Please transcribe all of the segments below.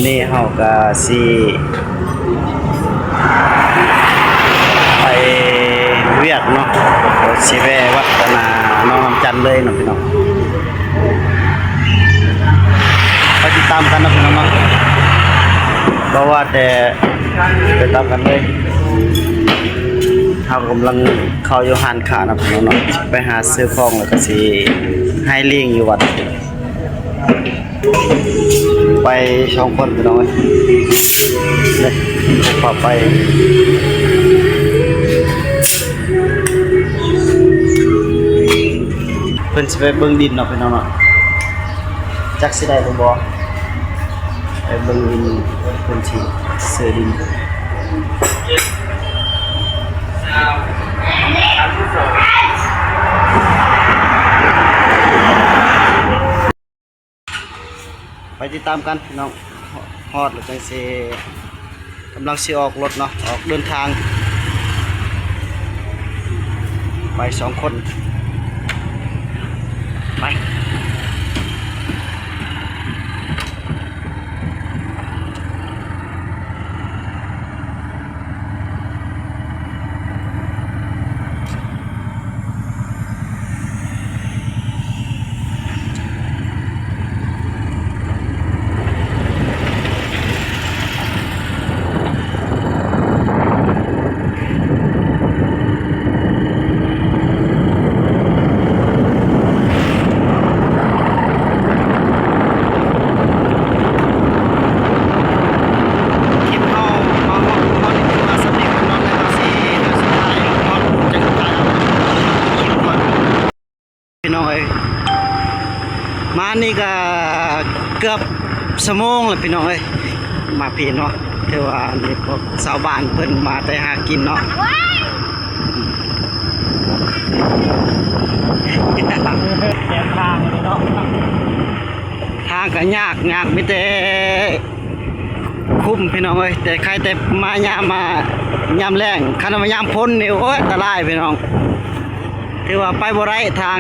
ນີ້ເຮົາກະຊິໄປວຽກເນາະ ຊິແວ່ວັດອັນນ່າ ໜອງນ້ຳຈັນເລີຍເນາະພີ່ນ້ອງ. ໄປຕິດຕາມກັນເນາະພີ່ນ້ອງເນາະ ບໍ່ວ່າແຕ່ ໄປຕາມກັນເລີຍ. ເຮົາກຳລັງເຂົ້າຢູ່ຮ້ານຄ້າເນາະພີ່ນ້ອງເນາະ ໄປຫາຊື້ຂອງ ແລ້ວກະຊິໃຫ້ລີ້ງຢູ່ວັດ. ໄປສອງຄົນພີ່ນ້ອງເອີຍ ເດ້ ພາໄປ ເພິ່ນຊິໄປເບິ່ງດິນເນາະພີ່ນ້ອງເນາະ ຈັກຊິໄດ້ຫຼືບໍ່ ໄປເບິ່ງດິນ ເພິ່ນຊິຊື້ດິນ. ໄປຕິດຕາມກັນພີ່ນ້ອງ ຮອດແລ້ວຈັ່ງຊິ ກຳລັງຊິອອກລົດເນາະ ອອກເດີນທາງ ໄປສອງຄົນ ໄປ. ພີ່ນ້ອງເອີຍ ມານີ້ກະເກືອບຊົ່ວໂມງແລ້ວພີ່ນ້ອງເອີຍ ມາພີ້ເນາະ. ຖືວ່າອັນນີ້ພວກຊາວບ້ານເພິ່ນມາແຕ່ຫາກິນເນາະ ທາງກະຍາກ ຍາກມີແຕ່ ຄຸ້ມພີ່ນ້ອງເອີຍ ແຕ່ໃຄແຕ່ມາຍາມ ມາຍາມແລ້ງ ຄັນມາຍາມຝົນນີ້ ໂອ້ຍ ອັນຕະລາຍພີ່ນ້ອງ ຖືວ່າໄປບໍ່ໄດ້ທາງ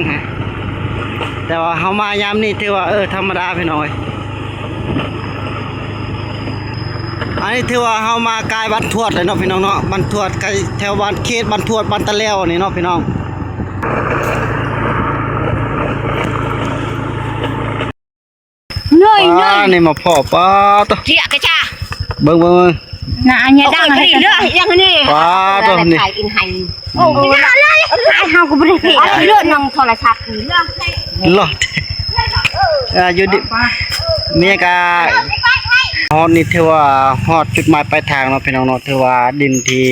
ແຕ່ວ່າເຮົາມາຍາມນີ້ຖືວ່າ ເອີ ທຳມະດາພີ່ນ້ອງເອີຍ. ອັນນີ້ຖືວ່າເຮົາມາກາຍບ້ານທວດແລ້ວເນາະພີ່ນ້ອງເນາະ ບ້ານທວດ ໃກ້ແຖວບ້ານ ເຂດບ້ານທວດ ບ້ານຕາແລ້ວນີ້ເນາະພີ່ນ້ອງ. ເນີຍ ອ່າ ເນີຍ ນີ້ມາພໍ້ ປາດໂທ້ ເທຍກະຈາ ເບິ່ງ ເບິ່ງ ເບິ່ງ ໜ້າອັນຍາດັງ ເອີ ເລີຍ ຢ່າງນີ້ ປາດໂທ້ນີ້ ໂອ້ຍ ເຮົາກະບໍ່ໄດ້ເທ ເລີຍ ນັ່ງໂທລະສັບ ລອດ ອ່າ ຢູ່ດີ ນີ້ກະຮອດ ນີ້ຖືວ່າຮອດຈຸດໝາຍປາຍທາງເນາະພີ່ນ້ອງເນາະ ຖືວ່າດິນທີ່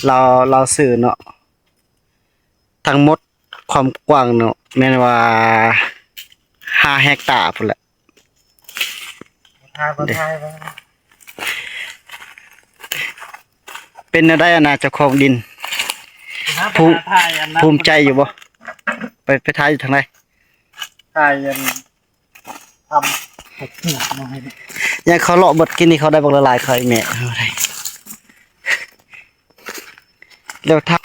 ລາວ ລາວຊື້ເນາະ ທັງໝົດຄວາມກວ້າງເນາະ ແມ່ນວ່າຫ້າເຮັກຕາພຸ້ນແຫຼະ. ເປັນແນວໃດອັນນ່າ ເຈົ້າຂອງດິນ ພູມ ພູມໃຈຢູ່ບໍ່? ໄປ ໄປຖ່າຍຢູ່ທາງໃດ? ຖ່າຍອັນ ທຳ ຢ່າງເຂົາເລາະເບິດ ກິນນີ້ເຂົາໄດ້ບັກຫຼາຍໆ ເຂົາໃຫ້ແມ່ເຮົາໄດ້ ແລ້ວຖ້າ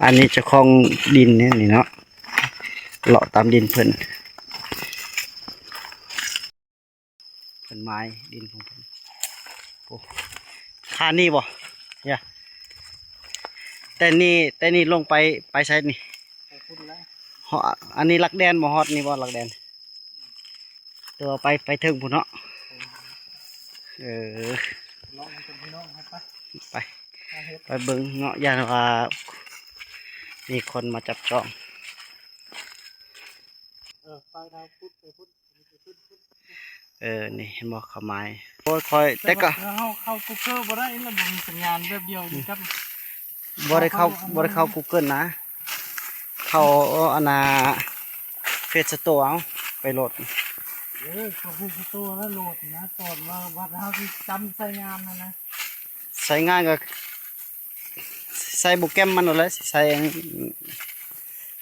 ອັນນີ້ເຈົ້າຂອງດິນນີ້ເນາະ ເລາະຕາມດິນເພິ່ນ. ເພິ່ນໝາຍດິນຂອງເພິ່ນ ໂອ້ ຄານີ້ບໍ່? ຢ່າ ແຕ່ນີ້ ແຕ່ນີ້ລົງໄປ ໄປໃສນີ້? ໄປພຸ້ນແລ້ວ ເຮົາ ອັນນີ້ຫຼັກແດນບໍ່? ຮອດນີ້ບໍ່ຫຼັກແດນ? ແຕ່ວ່າໄປ ໄປເທິງພຸ້ນເນາະ ເອີ ລອງເບິ່ງພີ່ນ້ອງ ໄປ ໄປ ໄປເບິ່ງເນາະ ຢ້ານວ່າມີຄົນມາຈັບຈອງ ເອີ ໄປທາງພຸ້ນ ໄປພຸ້ນ. ເອີ ນີ້ເຫັນບໍ່ ເຂົາໝາຍ ໂອ້ຍ ຂ້ອຍ ແຕ່ກະ ເຮົາເຂົ້າກູເກີ້ບໍ່ໄດ້ລະ ບໍ່ມີສັນຍານແບບດຽວຢູ່ກັບ ບໍ່ໄດ້ເຂົ້າ ບໍ່ໄດ້ເຂົ້າກູເກີ້ນະ ເຂົ້າ ເອີ ອັນນ່າ ເຟສສະໂຕເອົາ ໄປໂຫຼດ ເອີ ເຂົ້າເຟສສະໂຕແລ້ວໂຫຼດນະ ຕອນວ່າບັດເຮົາຊິຈຳໃຊ້ງານຫັ້ນນະ ໃຊ້ງານກະ ໃສ່ໂປຣແກຣມມັນໂລດແຫຼະ ຊິໃສ່ຫຍັງ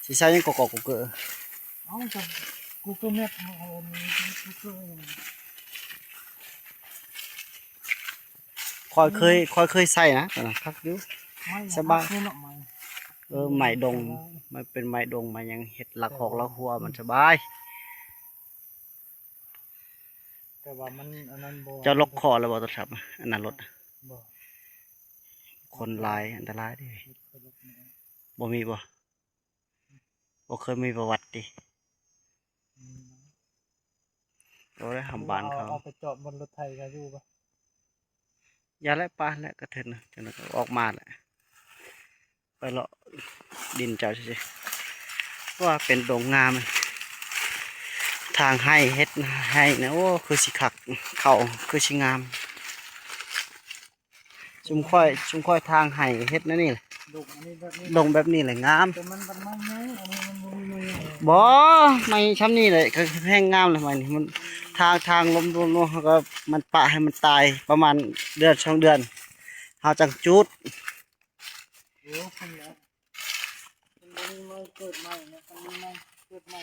ຊິໃສ່ຫຍັງກະກອກກູເກີ້ ເອົາ ກະກູເກີ້ແມັບ ເຮົາ ເຮົາມີກູເກີ້ ຂ້ອຍເຄີຍ ຂ້ອຍເຄີຍໃຊ້ນະ ຕອນນັ້ນຄັກຢູ່ ສະບາຍ ເອີ ໄມ້ດົງ ມັນເປັນໄມ້ດົງໄມ້ຫຍັງ ເຮັດລະຄອກລະຄົວມັນສະບາຍ. ແຕ່ວ່າມັນອັນນັ້ນບໍ່ ເຈົ້າລັອກຄໍແລ້ວບໍ່ໂທລະສັບ ອັນນັ້ນລົດ? ບໍ່. ຄົນຫຼາຍ ອັນຕະລາຍເດ້. ບໍ່ມີບໍ່? ບໍ່ເຄີຍມີປະຫວັດຕິ? ບໍ່ໄດ້ຫຳບ້ານເຂົາ. ເອົາໄປເຈາະບົນລົດໄຖເຂົາຢູ່ບໍ່? ຢ່າແຫຼະ ປາແຫຼະ ກະເຖິນນະ ຈັ່ງນັ້ນກະອອກມາແຫຼະ ໄປເລາະດິນເຈົ້າຊື່ໆ. ວ່າເປັນດົງງາມ ທາງໄຮ່ ເຮັດໄຮ່ນະ ໂອ້ ຄືຊິຄັກ ເຂົ້າຄືຊິງາມ. ຊຸມຂ້ອຍ ຊຸມຂ້ອຍທາງໄຮ່ເຮັດແນວນີ້ແຫຼະ ດົງແບບນີ້ແຫຼະງາມ. ແຕ່ມັນບັກໄມ້ໃຫຍ່ ອັນນີ້ມັນບໍ່ມີໄມ້ໃຫຍ່. ບໍ່ ໄມ້ຊ່ຳນີ້ແຫຼະກະແຮງງາມແຫຼະ ໄມ້ນີ້ມັນ ທາງ ທາງລົມໆ ເຮົາກະມັນປະໃຫ້ມັນຕາຍ ປະມານເດືອນສອງເດືອນ ເຮົາຈັ່ງຈູດ. ໂອ້ ພຸ້ນແຫຼະ ມັນບໍ່ມີໄມ້ເກີດໃໝ່ນະ ຄັນມີໄມ້ເກີດໃໝ່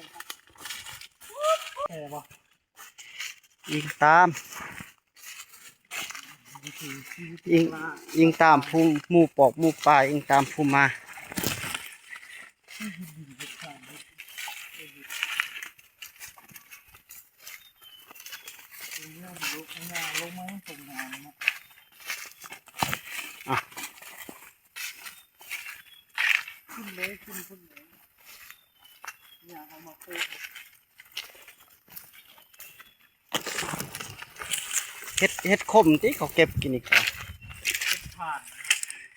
ແກ່ບໍ່? ອີງຕາມ ອີງ ອີງຕາມພູ ໝູ່ປອກໝູ່ປ່າ ອີງຕາມພູມາ. ອ່ະ ຂຶ້ນເລີຍ ຂຶ້ນພຸ້ນເລີຍ ຢ່າເອົາມາໂຄກ. ເຫັດ ເຫັດຂົມຕິ ເຂົາເກັບກິນນີ້ກະ ເຫັດຖ່ານ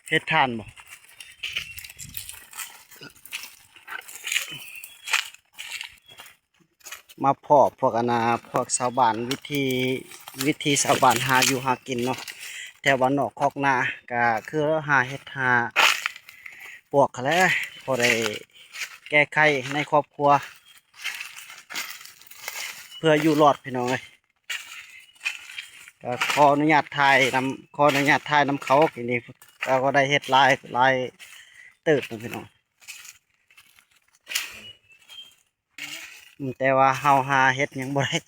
ເຫັດຖ່ານບໍ່? ມາພໍ້ພວກອັນນາ ພວກຊາວບ້ານ ວິຖີ ວິຖີຊາວບ້ານຫາຢູ່ຫາກິນເນາະ ແຖວບ້ານນອກຄອກນາ ກະຄືຫາເຫັດຫາປວກຫັ້ນແຫຼະ ພໍໄດ້ແກ້ໄຂໃນຄອບຄົວ ເພື່ອຢູ່ລອດພີ່ນ້ອງເອີຍ. ກະຂໍອະນຸຍາດຖ່າຍນຳ ຂໍອະນຸຍາດຖ່າຍນຳເຂົາ ກິນນີ້ເຂົາກະໄດ້ເຫັດຫຼາຍ ຫຼາຍເຕີບເນາະພີ່ນ້ອງ. ອືມ ແຕ່ວ່າເຮົາຫາເຫັດຫຍັງບໍ່ໄດ້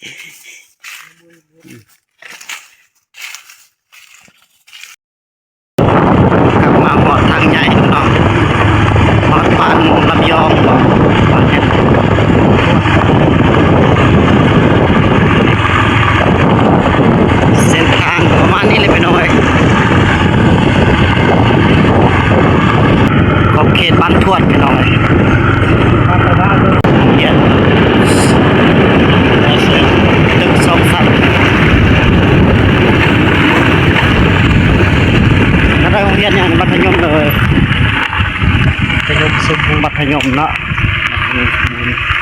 ອືມ. ກັບມາຮອດທາງໃຫຍ່ເນາະ ຮອດບ້ານລຳຍອງ ເສັ້ນທາງປະມານນີ້ແຫຼະພີ່ນ້ອງເອີຍ ຂອບເຂດບ້ານທວດພີ່ນ້ອງເອີຍ. ໂຮງຮຽນຕຶກສອງຊັ້ນ ກະໄດ້ໂຮງຮຽນຫຍັງ ມັດທະຍົມເລີຍ ມັດທະຍົມຊຸມ ມັດທະຍົມເນາະ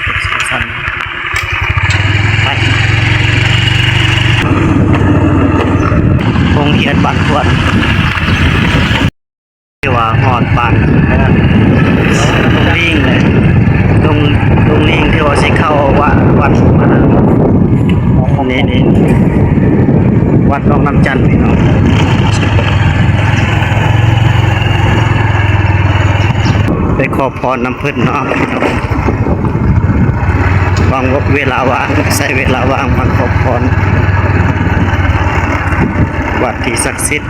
ຕຶກສອງຊັ້ນ ໂຮງຮຽນບ້ານທວດ. ຖືວ່າຮອດບ້ານດອງລີງແລ້ວ ດອງ ດອງລີງ ຖືວ່າຊິເຂົ້າວັດ ວັດ ນີ້ ນີ້ ວັດໜອງນ້ຳຈັນພີ່ນ້ອງ ໄປຂໍພອນນຳເພິ່ນເນາະ ຫວັງວ່າເວລາວ່າງ ໃຊ້ເວລາວ່າງມາຂໍພອນ ວັດທີ່ສັກສິດ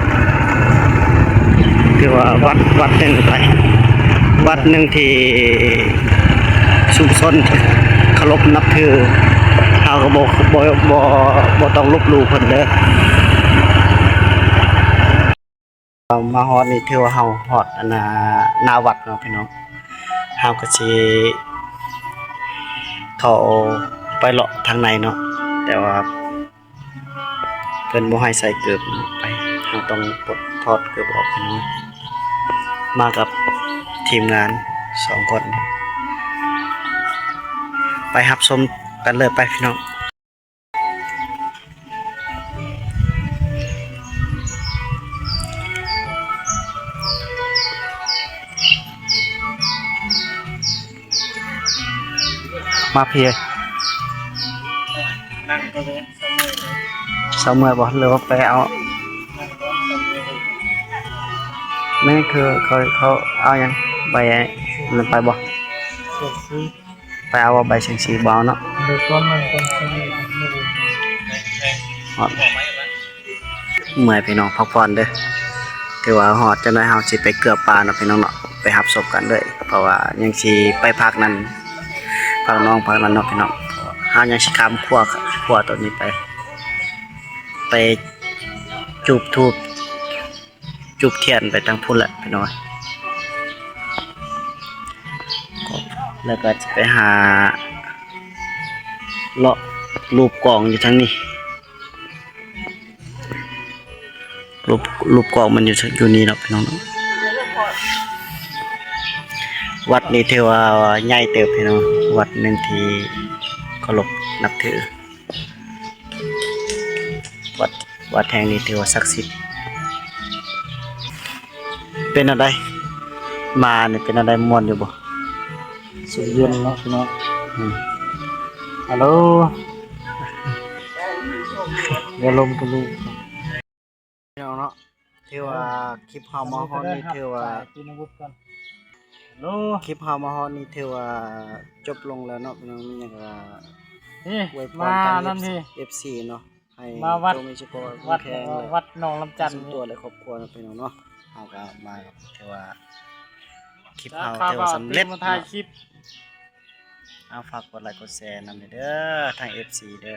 ຖືວ່າວັດ ວັດໜຶ່ງໄປ ວັດໜຶ່ງທີ່ຊຸມຊົນເຄົາລົບນັບຖື ເຮົາກະບໍ່ ບໍ່ ບໍ່ ບໍ່ຕ້ອງລົບຫຼູ່ເພິ່ນເດີ. ເຮົາມາຮອດນີ້ ຖືວ່າເຮົາຮອດອັນນາ ໜ້າວັດເນາະພີ່ນ້ອງ ເຮົາກະຊິເຂົ້າໄປເລາະທາງໃນເນາະ ແຕ່ວ່າ ເພິ່ນບໍ່ໃຫ້ໃສ່ເກີບໄປ ເຮົາຕ້ອງປົດ ຖອດເກີບອອກພີ່ນ້ອງ ມາກັບທີມງານສອງຄົນ ໄປຮັບຊົມກັນເລີຍໄປພີ່ນ້ອງ. ມາພີ້ ເຊົາເມື່ອຍບໍ່ ຫຼືວ່າໄປເອົາ ແມ່ນຄືເຂົາ ເຂົາເອົາຫຍັງ ໃບນັ້ນໄປບໍ່ ໄປເອົາບໍ່ ໃບສັງສີບໍ່ເອົາເນາະ. ເມື່ອຍພີ່ນ້ອງ ພັກຜ່ອນເດີ ຖືວ່າຮອດ ຈັກໜ້ອຍເຮົາຊິໄປເກືອປ່າເນາະພີ່ນ້ອງເນາະ. ໄປຮັບສົບກັນເລີຍ ເພາະວ່າຍັງຊິໄປພາກນັ້ນ ພາກໜອງພາກນັ້ນເນາະພີ່ນ້ອງ. ເຮົາຍັງຊິຂ້າມຂົວ ຂົວຕົວນີ້ໄປ ໄປຈູບທູບ ຈູບທຽນໄປທາງພຸ້ນແຫຼະພີ່ນ້ອງ ແລ້ວກໍຈະໄປຫາເລາະລູບກອງຢູ່ທາງນີ້. ຮູບ ຮູບກອງມັນຢູ່ ຢູ່ນີ້ເນາະພີ່ນ້ອງເນາະ. ວັດນີ້ຖືວ່າໃຫຍ່ເຕີບພີ່ນ້ອງ ວັດໜຶ່ງທີ່ເຄົາລົບນັບຖື. ວັດ ວັດແຫ່ງນີ້ຖືວ່າສັກສິດ. ເປັນແນວໃດ ມານີ້ເປັນແນວໃດ ມ່ວນຢູ່ບໍ່? ສວຍເຢັນເນາະພີ່ນ້ອງ. ອືມ ຮັລໂຫຼ ຢ່າລົມກັນລູກ ພີ່ນ້ອງເນາະ. ຖືວ່າຄລິບເຮົາມາຮອດນີ້ ຖືວ່າ ຄລິບເຮົາມາຮອດນີ້ຖືວ່າຈົບລົງແລ້ວເນາະພີ່ນ້ອງ. ມີຫຍັງກໍອວຍພອນທາງເອັຟຊີເນາະ ໃຫ້ ມາວັດ ໂຈມີສຸຂະພາບແຂງແຮງ ວັດໜອງລຳຈັນ ສ່ວນຕົວ ແລະ ຄອບຄົວເນາະພີ່ນ້ອງເນາະ. ເຮົາກໍມາ ຖືວ່າຄລິບເຮົາຖືວ່າສຳເລັດເນາະ. ເອົາ ຝາກກົດໄລກົດແຊນຳແດ່ເດີ ທາງເອັຟຊີເດີ.